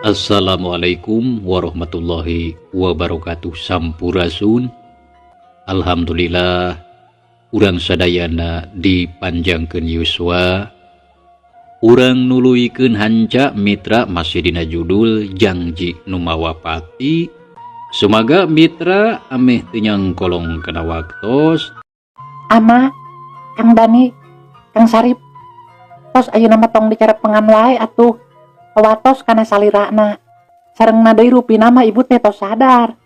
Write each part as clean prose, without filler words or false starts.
Assalamualaikum warahmatullahi wabarakatuh. Sampurasun. Alhamdulillah, urang sadayana dipanjangkeun yuswa. Urang nuluykeun hanca, mitra, masih dina judul Jangji Nu Mawa Pati. Sumaga mitra ameh teu nyangkolong kana waktos. Ama, Kang Dani, Kang Sarip, tos ayeuna mah tong dicarepengan wae atuh. Watos kana salirana. Sarengna deui rupina mah ibu teh tos sadar.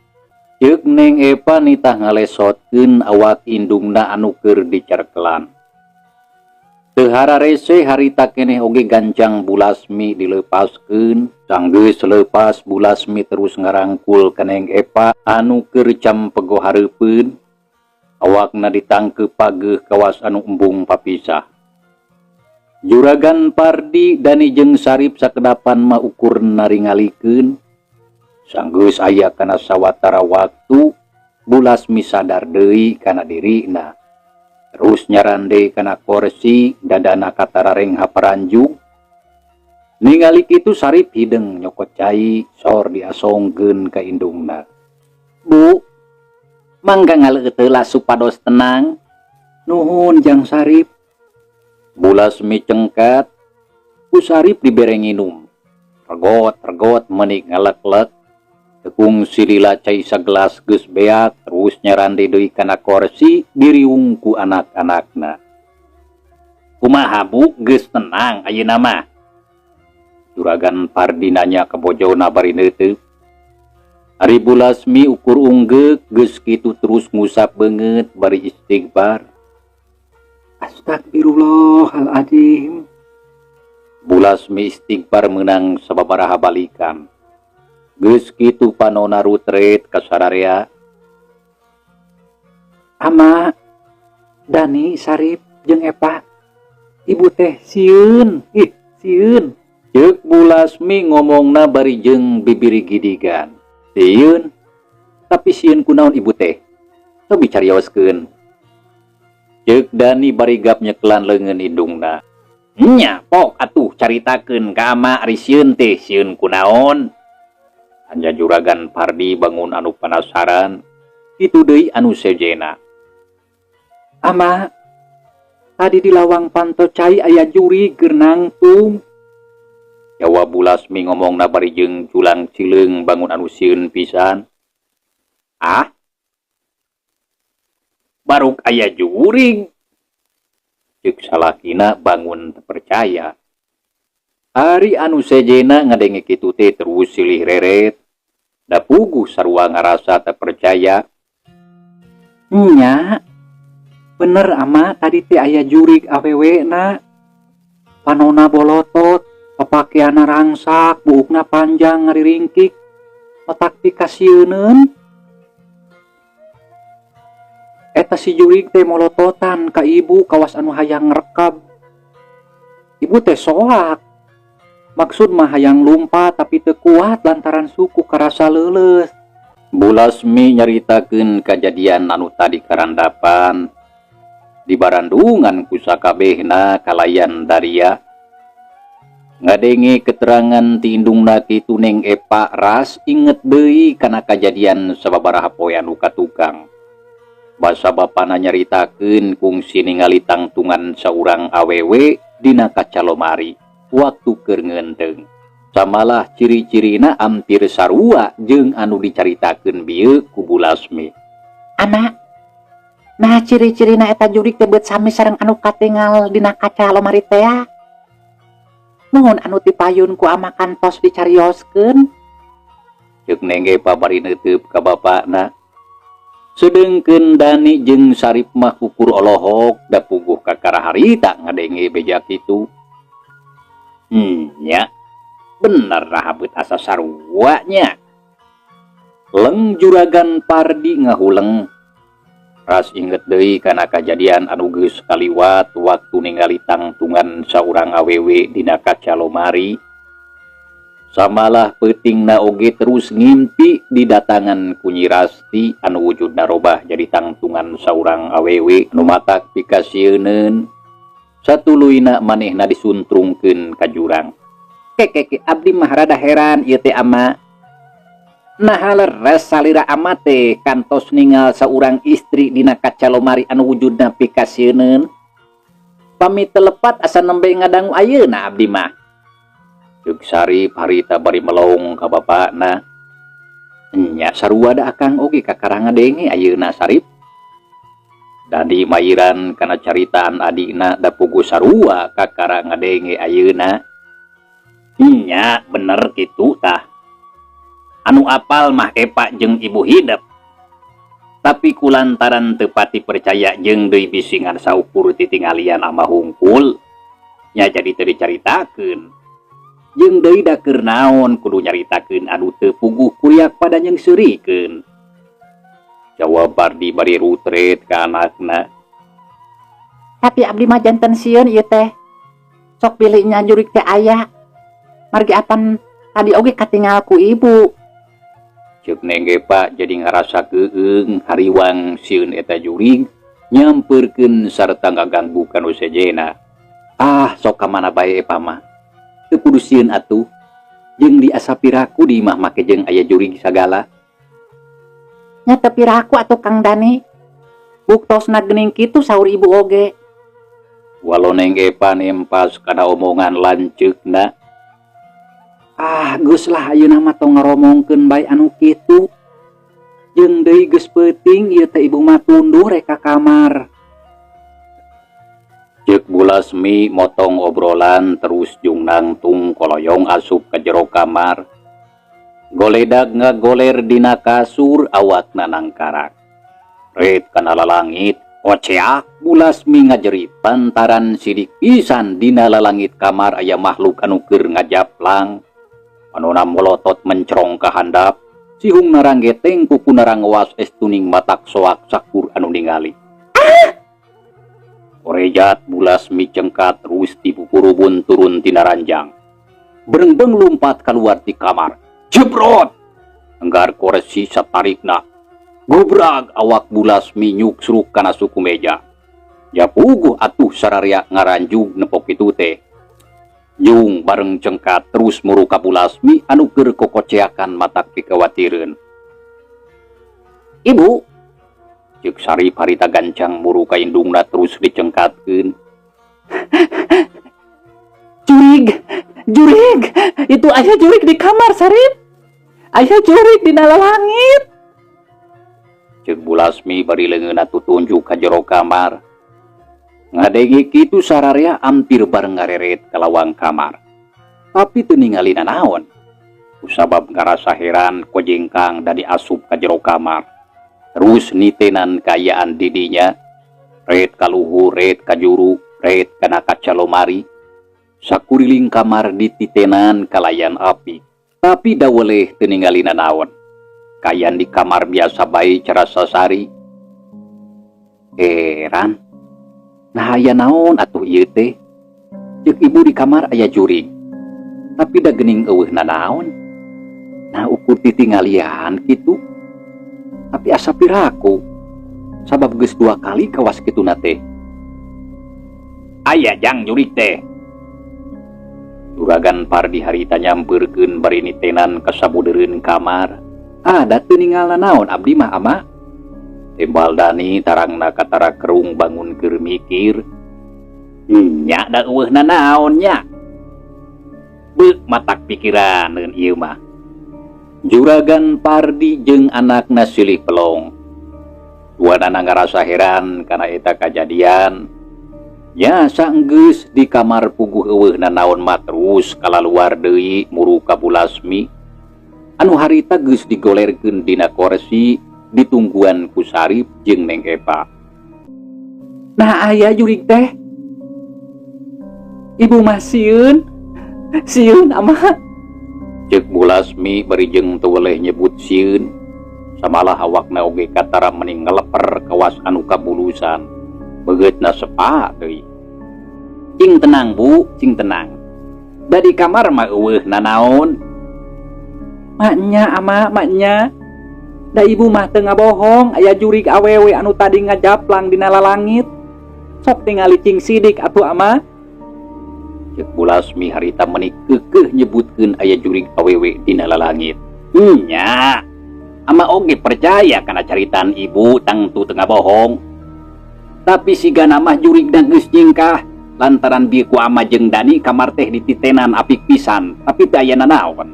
Ceuk Neng Epa nitah ngalesotkeun awak indungna anu keur dicerkelan. Teu hararese harita keneh oge gancang Bulasmi dileupaskeun. Sanggeus leupas, Bulasmi terus ngarangkul ka Neng Epa anu keur campego hareupeun. Awakna ditangkeup pageuh kawas anu embung papisah. Juragan Pardi, Dani jeung Sarip sakedapan mah ukur naringalikeun. Sanggeus aya kana sawatara waktu, Bulasmi sadar deui kana dirina. Terus nyarande kana korsi, dadana katarareng haparanjug. Ningali kitu, Sarip hideng nyokot cai sor diasongkeun ka indungna. Bu, mangga ngaleueut heula supados tenang. Nuhun, Jang Sarip. Bulasmi cengkat, ku Sarip dibere nginum. Regot-regot meuni ngalek-lek. Teu kungsi lila cai sagelas geus beak, terus nyarande deui kana korsi, diriung ku anak-anakna. Kumaha, Bu, geus tenang ayeuna mah? Juragan Pardi nanya ka bojona bari neuteup. Ari Bulasmi ukur unggeuk, geus kitu terus ngusap beungeut bari istighfar. Astagfirullahaladzim. Bulasmi istighfar menang sababaraha balikan. Geus kitu panona rutret ka sararea. Ama, Dani, Sarip, jeung Epa. Ibu teh sieun, ih, sieun. Ceuk Bulasmi ngomongna bari jeung bibiri gidigan. Sieun? Tapi sieun kunaon ibu teh? Cobi carioskeun. Ceuk Dani bari gap nyekelan leungeun indungna. Nya, pok atuh caritakeun ka ama, ari sieun teh sieun kunaon? Tanya Juragan Pardi bangun anu penasaran. Kitu deui anu sejena. Ama, tadi di lawang panto cai aya jurig keur nangtung. Jawab Bulasmi ngomongna bari jeung culang cileung bangun anu sieun pisan. Ah? Baruk aya jurig. Ceuk salakina bangun teu percaya. Ari anu sejena ngadenge kitu teh terus silih reret. Da puguh sarua ngarasa teu percaya. Nya, bener ama, tadi teh aya jurig awewe na. Panona bolotot, papakeanna rangsak, buukna panjang ngariringkik. Otak pikasieuneun. Eta si jurig teh molototan ka ibu kawas anu hayang ngrekab. Ibu teh soak. Maksud mah hayang lumpat tapi teu kuat lantaran suku karasa leuleus. Bulasmi nyaritakeun kajadian anu tadi karandapan. Di barandungan ku sakabehna kalayan daria. Ngadenge keterangan ti indungna kitu, Neng Epa ras inget deui kana kajadian sababaraha poe anu katukang. Basa bapana nyaritakeun kungsi ningali tangtungan saurang awewe dina kaca lomari waktu keur ngeunteung. Samalah ciri-cirina hampir sarua jeung anu dicaritakeun bieu ku Bulasmi. Ama, nah ciri-cirina eta jurig teh beut sami sareng anu katingal dina kaca lomari teh. Nuhun anu tipayun ku ama kantos dicarioskeun. Ceuk Neng Epa bari neuteub ka bapana. Sedengkeun Dani jeung Sarip mah kukur olohok, da puguh kakara harita ngadenge beja kitu. Nya, bener raha beut asa sarua nya. Leng Juragan Pardi ngahuleng. Ras inget deui kana kajadian anu geus kaliwat waktu ningali tangtungan saurang awewe dina kaca lomari. Samalah peutingna oge terus ngimpi didatangan ku Nyi Rasti anu wujudna robah jadi tangtungan saurang awewe nu matak pikasieuneun. Satuluyna manehna disuntrungkeun ka jurang. Keke abdi mah rada heran ieu teh, Ama. Nah, leres salira Ama teh kantos ningal saurang istri dina kaca lomari anu wujudna pikasieun? Pami teu lepat, asa nembe ngadangu ayeuna abdi mah, ceuk Sarip harita bari melong ka bapakna. Nya, sarua da akang oge kakara ngadenge ayeuna, Sarip. Dani mayiran kana caritaan adina, da puguh sarua kakara ngadenge ayeuna. Nya, bener kitu tah. Anu apal mah Epa jeung Ibu Hidep. Tapi kulantaran teu pati percaya jeung deui bisi ngan saukur titingalian Ama hungkul. Nya, jadi teu dicaritakeun. Jeung deui da keur naon kudu nyaritakeun anu teu puguh kuriak pada nyeungseurikeun. Jawab Pardi bari rutret ka anakna. Tapi abdi mah janten sieun ieu teh. Sok bilih nya jurig teh aya. Margi apan tadi oge katingal ku ibu. Ceuk Neng Epa jadi ngarasa keung hariwang sieun eta jurig nyamperkeun sarta ngaganggu kanu sejena. Ah, sok ka mana bae Epa mah. Teu kudu sieun atuh. Jeung di asa piraku di imah make jeung aya jurig sagala. Nya, teu piraku atuh, Kang Dani. Buktosna geuning kitu saur ibu oge. Walau Neng Epa nempas kana omongan lanceukna. Ah, geus lah, ayeuna mah tong ngaromongkeun bae anu kitu. Jeung deui geus peuting ieu teh, ibu mah tunduh rek ka kamar. Ceuk Bu Lasmi motong obrolan, terus jung nangtung koloyong asup ke jero kamar. Goledag ngagoler dina kasur, awakna nangkarak. Ret kana lalangit, koceak Bu Lasmi ngajerit lantaran sidik pisan dina lalangit kamar aya makhluk anu keur ngajaplang. Panona molotot mencerong ka handap, sihung naranggeteng, kuku narangoas, estuning matak soak sakur anu ningali. Korejat Bu Lasmi cengkat terus tipupurubun turun tina ranjang. Berengbeng lumpat keluar di kamar. Jebrot! Enggar koresi satarikna. Gobrag awak Bu Lasmi nyuksruk kana suku meja. Ya puguh atuh sararia ngaranjug nepok itu teh. Jung bareng cengkat terus muru ka Bu Lasmi anu keur kokoceakan matak pikawatireun. "Ibu!" Ceuk Sarip harita gancang muru ka indungna terus dicengkatkeun. Jurig, jurig, itu aya jurig di kamar, Sarip. Aya jurig di langit. Ceuk Bu Lasmi bari leungeunna tutunjuk ka jero kamar. Ngadenge kitu sararea ampir bareng ngareret ka lawang kamar. Tapi teu ningali nanaon. Kusabab ngarasa heran, kojengkang Dani asup ka jero kamar. Terus nitenan kaayaan didinya. Ret ka luhur, ret ka juru, ret kana kaca lomari. Sakuriling kamar dititenan kalayan api. Tapi da weleh teu ningali nanaon. Kaayaan di kamar biasa bae cara sasari. Heran. Nah, aya naon atuh ieu teh? Ceuk ibu di kamar aya jurig. Tapi da geuning euweuh nanaon. Nah, ukur titingalian kitu. Tapi asa piraku. Sabab geus dua kali kawas kituna teh. "Aya jang jurig teh?" Juragan Pardi harita nyampeurkeun bari nitenan ka sabudeureun kamar. Ah, da teu ningal naon abdi mah, Ama. Timbal Dani, tarangna katara kerung bangun keur mikir. Nya, da euweuh nanaon nya. Beuk matak pikiraneun ieu mah. Juragan Pardi jeung anakna silih pelong. Duanana ngarasa heran kana eta kajadian. Nya, saenggeus di kamar puguh euweuh nanaon mah terus kalaluar deui muru ka Bu Lasmi. Anu harita geus digolerkeun dina korsi ditungguan ku Sarip jeung Neng Epa. Nah, aya jurig teh. Ibu mah sieun. Sieun, Ama. Ceuk Bu Lasmi bari jeung teu weleh nyebut sieun. Samalah awakna oge katara meni ngeleper kawas anu kabulusan. Beungeutna sepa deui. "Cing tenang, Bu, cing tenang. Da di kamar mah euweuh nanaon." Maknya, Ama, maknya. Da ibu mah teu ngabohong, aya jurig awewe anu tadi ngajaplang dina lalangit. Sok tingali cing sidik atuh, Ama. Cek Bu Lasmi harita meni keukeuh nyebutkeun aya jurig awewe dina lalangit. Nya, ama oge percaya kana caritaan ibu, tangtu teu ngabohong. Tapi sigana mah jurigna geus nyingkah lantaran bieu ku ama jeung Dani kamar teh dititenan apik pisan, tapi teu aya nanaon.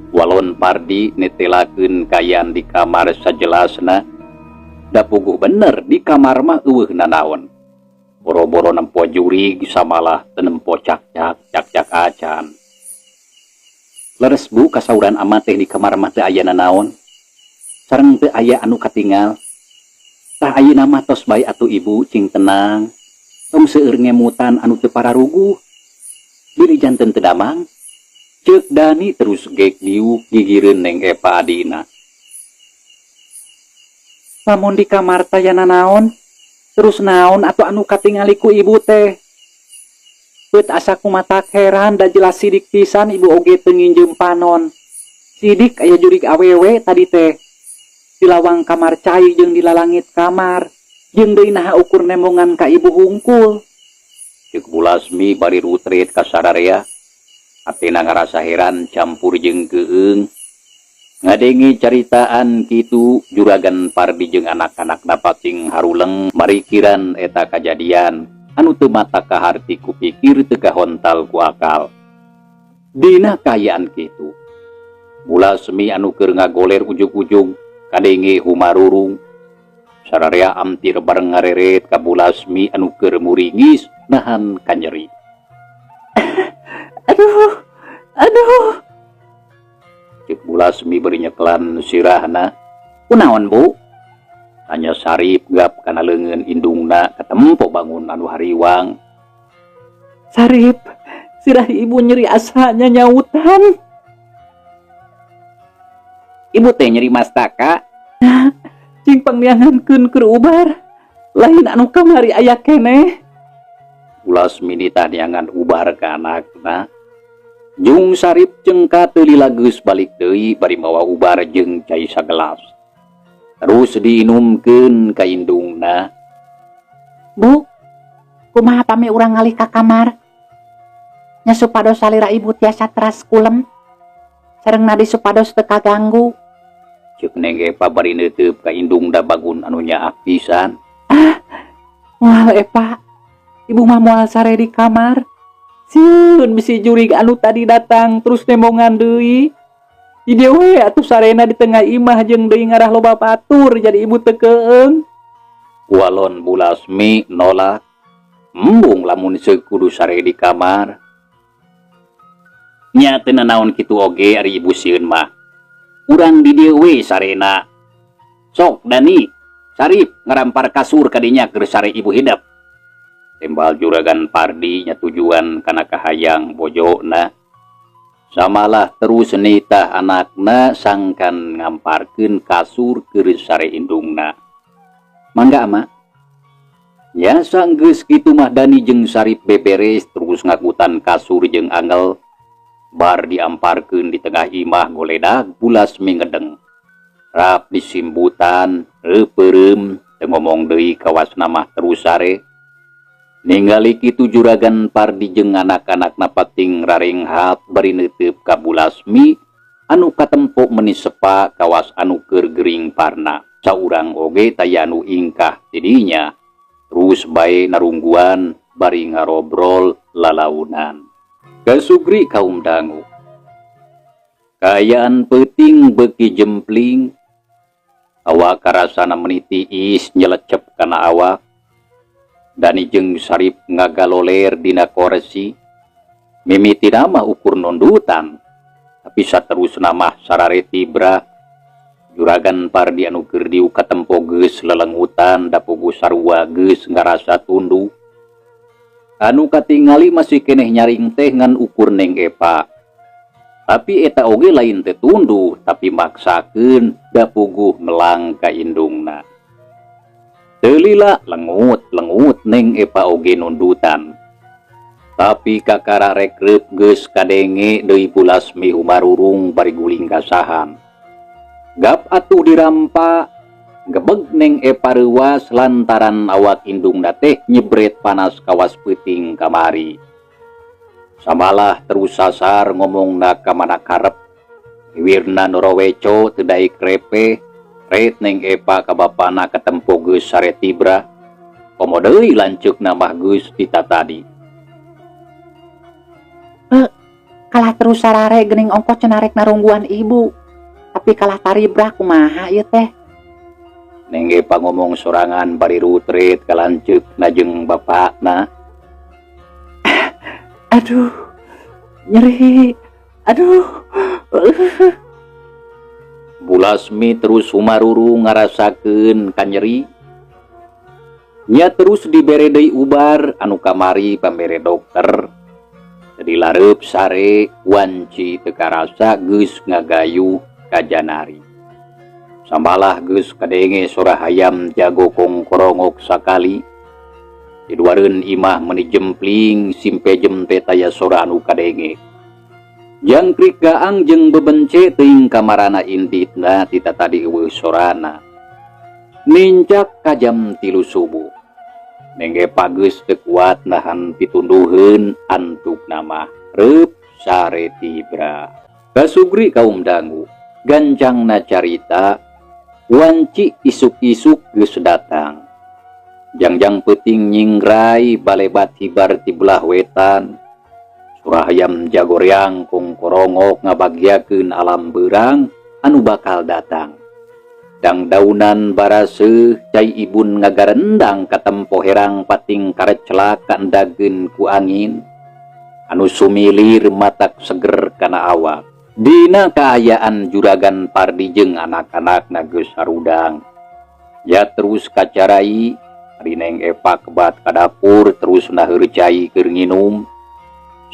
Walon Pardi netelakeun kaayaan di kamar sajelasna. Da puguh bener di kamar mah euweuh nanaon. Boro-boro nempo jurig, samalah teu nempo cakcak cakcak acan. Leres, Bu, kasauran ama teh di kamar mah teu aya nanaon. Sareng teu aya anu katingal. Tah, ayeuna mah tos bae atuh, Ibu, cing tenang. Tong seueur ngemutan anu teu pararuguh. Bilih janten teu damang. Ceuk Dani terus gek diuk gigireun Neng Epa adina. Lamun di kamar taya nanaon, terus naon atau anu katingali ku ibu teh? Beut asa kumatak heran, da jelas sidik pisan ibu oge teu nginjeum panon. Sidik aya jurig awewe tadi teh. Di lawang kamar cai jeung di lalangit kamar. Jeung deui naha ukur nembongan ka ibu hungkul. Ceuk Bu Lasmi bari rutret ka sararea. Atina ngarasa heran campur jeung keung. Ngadenge caritaan kitu, Juragan Pardi jeung anak-anak pating haruleng marikiran eta kajadian anu teu matak kaharti ku pikir, teu kahontal ku akal. Dina kaayaan kitu, Bu Lasmi anu keur ngagoler ujug-ujug kadenge humarurung. Sararea ampir bareng ngareret ka Bu Lasmi anu keur muringis nahan kanyeri. Aduh, aduh. Cek Bu Lasmi bari nyekelan sirahna. Kunaon, Bu? Tanya Sarip gap kana leungeun indungna katempo bangun anu hariwang. Sarip, sirah ibu nyeri asa nyanyautan. Ibu teh nyeri mastaka? Cing pangneangankeun keur ubar. Lain anu kamari aya keneh. Bu Lasmi nitah neangan ubar ka anakna. Jung Sarip cengka teu lila geus balik deui bari mawa ubar jeung cai sagelas. Terus diinumkeun ka indungna. Bu, kumaha pami urang ngalih ka kamar? Nya supados salira ibu tiasa teras kulem. Sareng nadi supados teu kaganggu. Ceuk Neng Epa bari neuteup ka indungna bangun anu nyaah pisan. Moal, Epa. Ibu mah moal sare di kamar. Sieun bisi jurig anu tadi datang terus nembongan deui. Di dieu we atuh sarena di tengah imah, jeung deui ngarah loba batur, jadi ibu teu keung. Walon Bu Lasmi nolak. Embung lamun seuk kudu sare di kamar. Nya teu nanaon kitu oge ari ibu sieun mah. Urang di dieu we sarena. Sok Dani, Sarip ngarampar kasur kadinya keur sare ibu hidep. Tembal Juragan Pardi nyatujuan kana kahayang bojona. Samalah terus nitah anakna sangkan ngamparkeun kasur keur sare indungna. Mangga, Ama. Nya sanggeus kitu mah Dani jeung Sarip beberes terus ngakutan kasur jeung angel. Bar diamparkeun di tengah imah, goledag Bu Lasmi ngedeng. Rap disimbutan, reupeurem, teu ngomong deui, kawasna mah terus sare. Ningali kitu, Juragan Pardi jeung anak-anakna pating rarenghap bari neuteup ka Bu Lasmi anu katempo meni sepa kawas anu keur gering parna. Saurang oge taya anu ingkah tidinya. Terus bae narungguan bari ngarobrol lalaunan. Kasugri kaum dangu. Kaayaan peuting beuki jempling. Awak karasana meni tiis nyelecep kana awak. Dani jeung Sarip ngagaloler dina korsi. Mimitina mah ukur nundutan. Tapi saterusna mah sarare tibra. Juragan Pardi anu keur diuk katempo geus lelengutan, da puguh sarua geus ngarasa tunduh. Anu katingali masih keneh nyaring teh ngan ukur Neng Epa. Tapi eta oge lain teu tunduh, tapi maksakeun, da puguh melang ka indungna. Teu lila lengut lengut Neng Epa oge nundutan. Tapi kakara rek reup geus kadenge deui Bu Lasmi humarurung bari guling kasahan. Gap atuh dirampa, gebeg Neng Epa reuwas lantaran awak indungna teh nyebret panas kawas peuting kamari. Samalah terus sasar ngomongna ka mana karep. Wirna noroweco teu daek repe, ret Neng Epa ka bapana katempo geus sare tibra. Komo deui lanceukna mah geus ti tatadi. Kalah terus sarare geuning ongkoh cenah rek narungguan ibu. Tapi kalah taribra, kumaha ieu teh? Neng Epa ngomong sorangan bari rutret ka lanceukna jeung bapakna. Aduh, nyeri. Aduh. Bu Lasmi terus sumaruru ngarasakeun kanyeri. Nya terus dibere deui ubar anu kamari pambere dokter. Jadi lareup sare, wanci teu karasa geus ngagayuh ka janari. Samalah geus kadenge sora hayam jago kongkorongok sakali. Di duareun imah meuni jempling simpejem teh taya sora anu kadenge. Jangkrik gaang jeung bebence teuing kamarana inditna ti tatadi euweuh sorana. Nincak ka jam 3 subuh. Neng Epa geus teu kuat nahan pitunduheun, antukna mah reup sare tibra. Kasugri kaum dangu, gancangna carita, wanci isuk-isuk geus datang. Jangjang peuting nyingrai balebat hibar ti belah wetan. Surahayam jagoreang kongkorongok ngabagiakeun alam beurang anu bakal datang. Dangdaunan baraseuh, cai ibun ngagarendang katempo herang pating karecelak kaendageun ku angin anu sumilir matak seger kana awak. Dina kaayaan juragan Pardi jeung anak-anakna geus harudang. Ya terus kacarai, ari Neng Epa kebat ka dapur terus naheur cai keur nginum.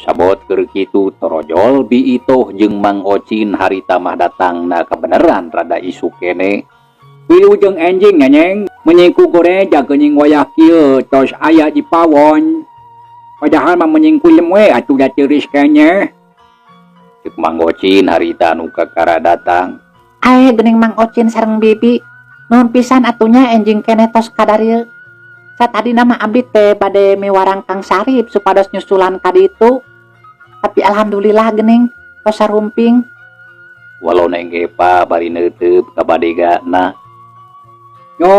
Sabot keur kitu torojol Bi Itoh jeung Mang Ocin harita mah datangna kabeneran rada isuk kene. Wilujeng enjing, Neneng, menyingku goreja geuning wayah kieu tos aya di pawon. Padahal mah menyingku we atuh da tiris keneh. Cek Mang Ocin harita anu kakara datang. Ae geuning Mang Ocin sareng Bibi. Nuhun pisan atunya enjing keneh tos kadarieu. Satadina mah abdi teh bade miwarang Kang Sarip supados nyusulan ka ditu. Tapi alhamdulillah geuning tos sarumping. Walau Neng Epa bari neuteub ka badegana. Yo,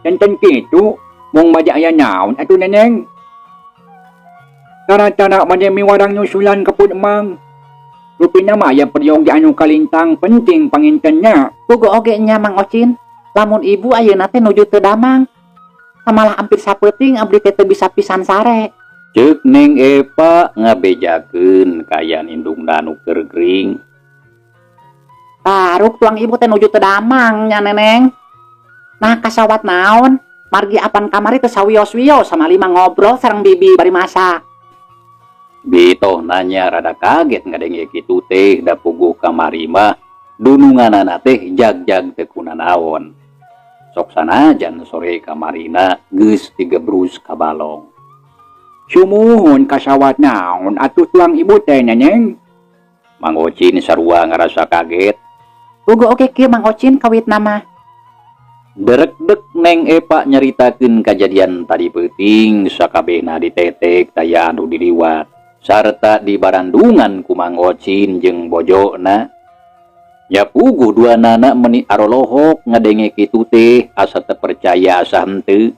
janten kitu, mung bade aya naon atuh, Neneng? Tara-tara bade miwarang nyusulan ka pun Emang. Rupina mah aya peryogi anu kalintang penting pangintennya. Puguh oge nya, Mang Ocin, lamun ibu ayeuna teh nuju teu damang. Samalah hampir sapeuting abdi teh teu bisa pisan sare. Ceuk Neng Epa ngabejakeun kaayaan indungna anu keur gering. Taruk tuang ibu teh nuju teu damang nya, Neneng. Nah, kasawat naon? Margi apan kamari teu sawios-wios sama lima ngobrol sareng Bibi bari masak. Bi Itoh nanya rada kaget ngadenge kitu teh, da puguh kamari mah dununganana teh jag-jag teu kunanaon. Sok sanajan sore kamarina geus digebrus ka balong. Sumuhun, kasawat naon atuh tuang ibu teh, Neneng? Mang Ocin sarua ngarasa kaget. Puguh oge kieu, Mang Ocin, kawitna mah. Derekdek Neng Epa nyaritakeun kajadian tadi peuting, sakabehna ditetek taya anu diliwat sarta dibarandungan ku Mang Ocin jeung bojona. Nya puguh dua nana meni arolohok ngadenge kitu teh, asa teu percaya asa henteu.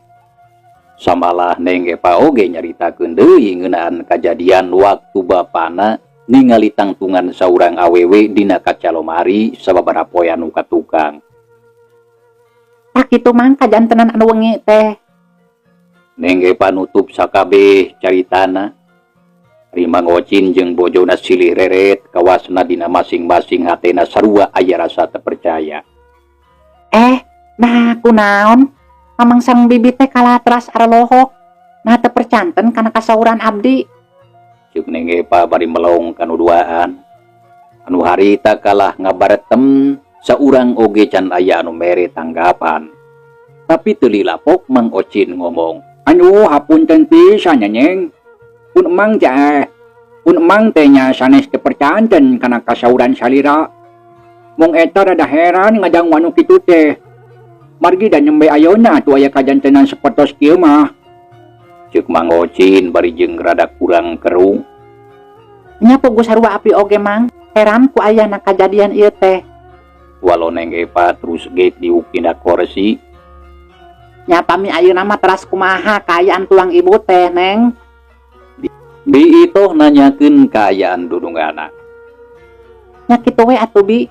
Samalah Neng Epa oge nyaritakeun deui ngeunaan kajadian waktu bapana ningali tangtungan saurang awewe dina kaca lomari sababaraha poe anu katukang. Tah kitu, Mang, kajantenan anu wengi teh. Neng Epa nutup sakabeh caritana. Ari Mang Ocin jeung bojona silih reret kawasna, dina masing-masing hatena sarua aya rasa teu percaya. Eh, nah kunaon? Mamang sareng Bibi teh kalah teras arolohok. Nah, teu percanten kana kasauran abdi. Ceuk Neng Epa bari melong kanu duaan. Anu harita kalah ngabaretem saurang oge can aya anu mere tanggapan. Tapi teu lilapok Mang Ocin ngomong. Aduh, hapunten pisan, Neneng. Pun emang teh, pun emang teh nya sanes teu percanten kana kasauran salira. Mung eta rada heran ngadangu anu kitu teh. Margi da nembe ayeuna atuh aya kajantenan sapertos kieu mah. Ceuk Mang Ocin bari jeung rada kurang kerung. Nya puguh sarua abdi oge, Mang. Heran ku ayana kajadian ieu teh. Walau Neng Epa terus gek diuk dina kursi. Nya pami ayeuna mah teras kumaha kaayaan tuang ibu teh, Neng? Bi Itoh nanyakeun kaayaan dudungana. Nya kitu we atuh, Bi.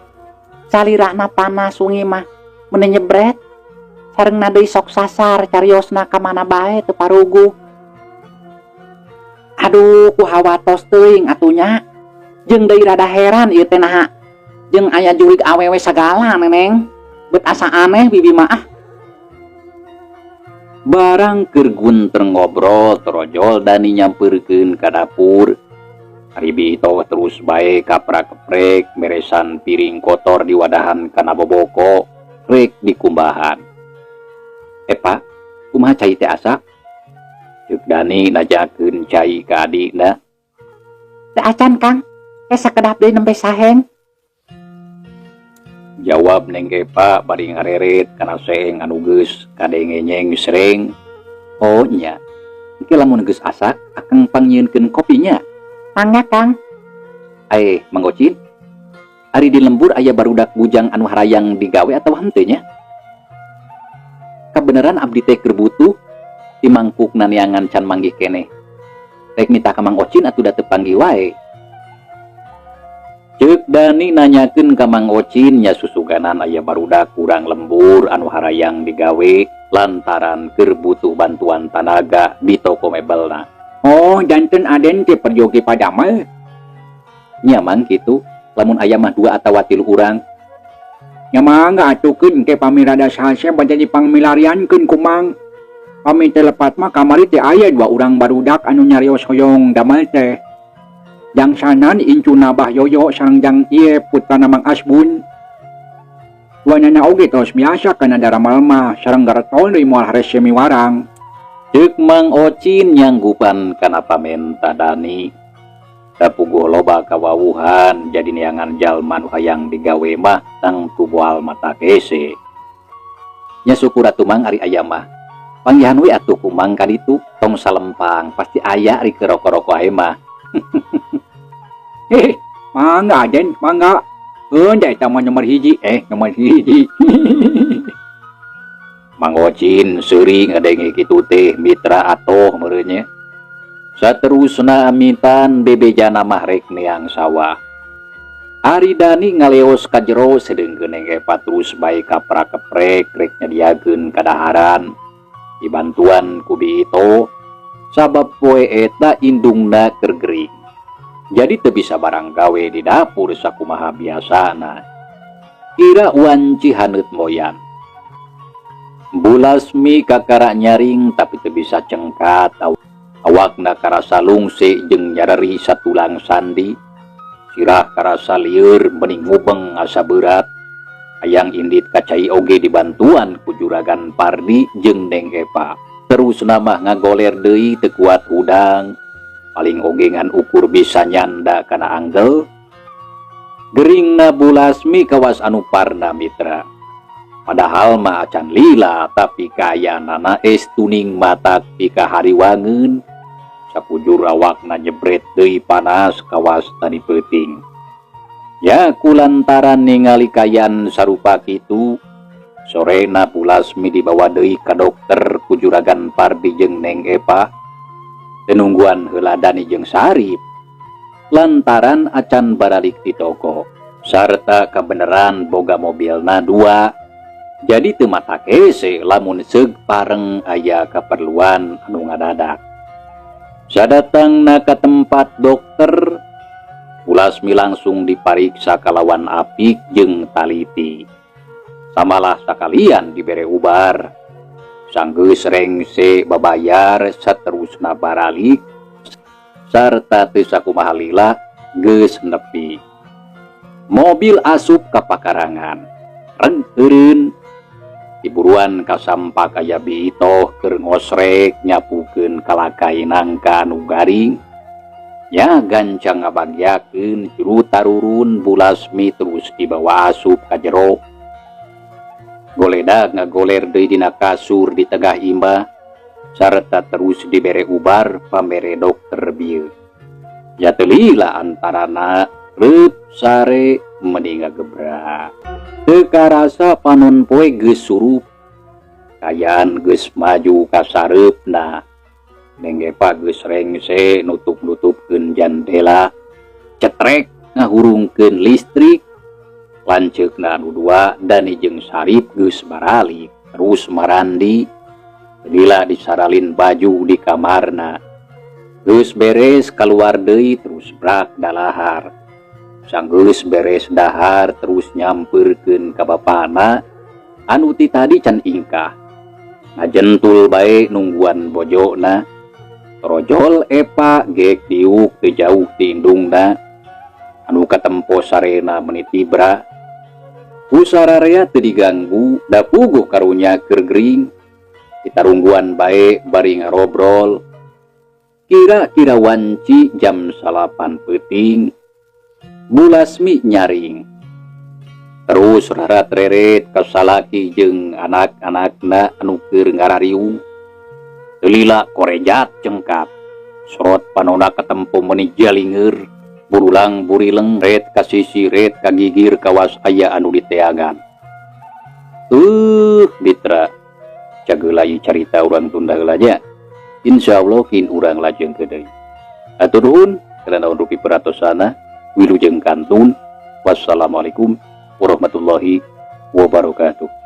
Salirana panas wengi mah meuni nyebret. Sarengna deui sok sasar cariosna ka mana bae teu paruguh. Aduh, ku hawatos teuing atuh nya. Jeung deui rada heran ieu teh naha jeung aya jurig awewe sagala, Neneng. Bet asa aneh bibi mah ah. Barang keur gunter ngobrol, torojol Dani nyamperkeun ka dapur. Ari Bi Itoh terus bae kaprak-keprek meresan piring kotor di wadahan kana boboko rek dikumbahan. "Epa, kumaha cai teh asak?" Ceuk Dani najakeun cai ka adikna. Teu acan, Kang. Eh, sakedap deui nembe saheng. Jawab Neng Epa bari ngareret kana seeng anu geus kadenge nyengsreng. "Oh nya. Engke lamun geus asak, akang pangnyieunkeun kopinya." Mangga, Kang. "Eh, Mang Ocin. Ari di lembur aya barudak bujang anu harayang digawe atawa henteu nya? Kabeneran abdi teh keur butuh, timangkukna neangan can manggih keneh. Rek mita ka Mang Ocin atuh da teu panggih wae." Ceuk Dani nanyakeun ka Mang Ocin. Nya susuganan aya barudak kurang lembur anu harayang digawe lantaran keur butuh bantuan tanaga di toko mebelna. Oh, janten Aden teh peryogi padamel. Nya, Mang, kitu. Lamun aya mah dua atawa tilu urang. Nya mangga atukeun, engke pami rada sase bade dipangmilariankeun ku Mang. Pami teu lepat mah kamari teh aya dua urang barudak anu nyarios hoyong damel teh. Jangsanan incuna Bah Yoyo sareng jang ieu putrana Mang Asbun. Duanana oge tos biasa kana daramel mah sareng garetol deui moal harese miwarang. Ceuk Mang Ocin nyanggupan kana pamenta Dani. Da puguh loba kawawuhan, jadi neangan jalma nu hayang digawe mah tangtu moal matak hese. "Nya syukur atuh, Mang, ari aya mah. Panggihan we atuh ku Mang ka ditu, tong salempang, pasti aya ari keur roko-roko ae mah." Hehe, mangga Aden, mangga. Keun da eta mah nomor hiji, eh nomor hiji. Mang Ocin seuri ngadenge kitu teh, mitra atoh meureun nya. Saterusna amitan bebejana mah rek neang sawah. Ari Dani ngaleos ka jero, sedengkeun Neng Epa terus bae kaprak-keprek rek nyadiakeun kadaharan. Dibantuan ku Bi Ito sabab poe eta indungna keur gering. Jadi teu bisa barang gawe di dapur sakumaha biasana. Kira wanci haneut moyan. Bu Lasmi kakara nyaring tapi teu bisa cengkat. Awakna karasa lungse jeung nyareri satulang sandi. Sirah karasa lieur meni ngubeng asa berat. Hayang indit ka cai oge dibantuan ku Juragan Pardi jeung Neng Epa. Terusna mah ngagoler deui teu kuat hudang. Paling oge ngan ukur bisa nyanda kana anggel. Geringna Bu Lasmi kawas anu parna, mitra. Padahal mah acan lila, tapi kaayaanana estuning matak pikahariwangeun. Sakujur awakna nyebret deui panas kawas tadi peuting. Ya kulantaran ningali kaayaan sarupa kitu, sorena Bu Lasmi dibawa deui ka dokter ku Juragan Pardi jeung Neng Epa. Teu nungguan heula Dani jeung Sarip lantaran acan baralik di toko sarta kebenaran boga mobilna dua, jadi teu matak hese lamun seug pareng aya keperluan anu ngadadak. Sadatangna ka tempat dokter, Bu Lasmi langsung dipariksa kalawan apik jeung taliti. Samalah sakalian dibere ubar. Sanggeus rengse babayar, saterusna baralik sarta teu sakumaha lila geus nepi. Mobil asup ka pakarangan. Reg eureun. Diburuan kasampak aya Bi Itoh keur ngosrek nyapukeun kalakai nangka anu garing. Nya gancang ngabagyakeun juru tarurun, Bu Lasmi terus dibawa asup ka jero. Goledag ngagoler deui dina kasur di tengah imah sarta terus dibere ubar pamere dokter bieu. Ya teu lila antarana reup sare meni ngagebrak. Teu karasa panon poe geus surup. Kaayaan geus maju ka sareupna. Neng Epa geus rengse nutup-nutupkeun jandela. Cetrek ngahurungkeun listrik. Lanceukna anu dua Dani jeung Sarip geus baralik terus marandi. Lila disaralin baju di kamarna. Geus beres kaluar deui terus brak dalahar. Sanggeus beres dahar terus nyamperkeun ka bapana anu ti tadi can ingkah. Ngajentul bae nungguan bojona. Torojol Epa gek diuk teu jauh ti indungna. Anu katempo sarena meni tibra. Ku sararea teu diganggu da puguh karunya keur gering. Ditarungguan bae bari ngarobrol. Kira-kira wanci jam 9 peuting. Bu Lasmi nyaring. Terus rarat-reret ka salaki jeung anak-anakna anu keur ngarariung. Teu lila korejat cengkat. Sorot panona katempo meuni jalinger. Burulang burileng ret ka sisi ret ka gigir kawas aya anu diteangan. Mitra. Cageula ieu carita urang tunda heula nya. Insyaallah kin urang lajengkeun deui. Hatur nuhun kana naon rupi peratosana. Wilujeng kantun. Wassalamualaikum warahmatullahi wabarakatuh.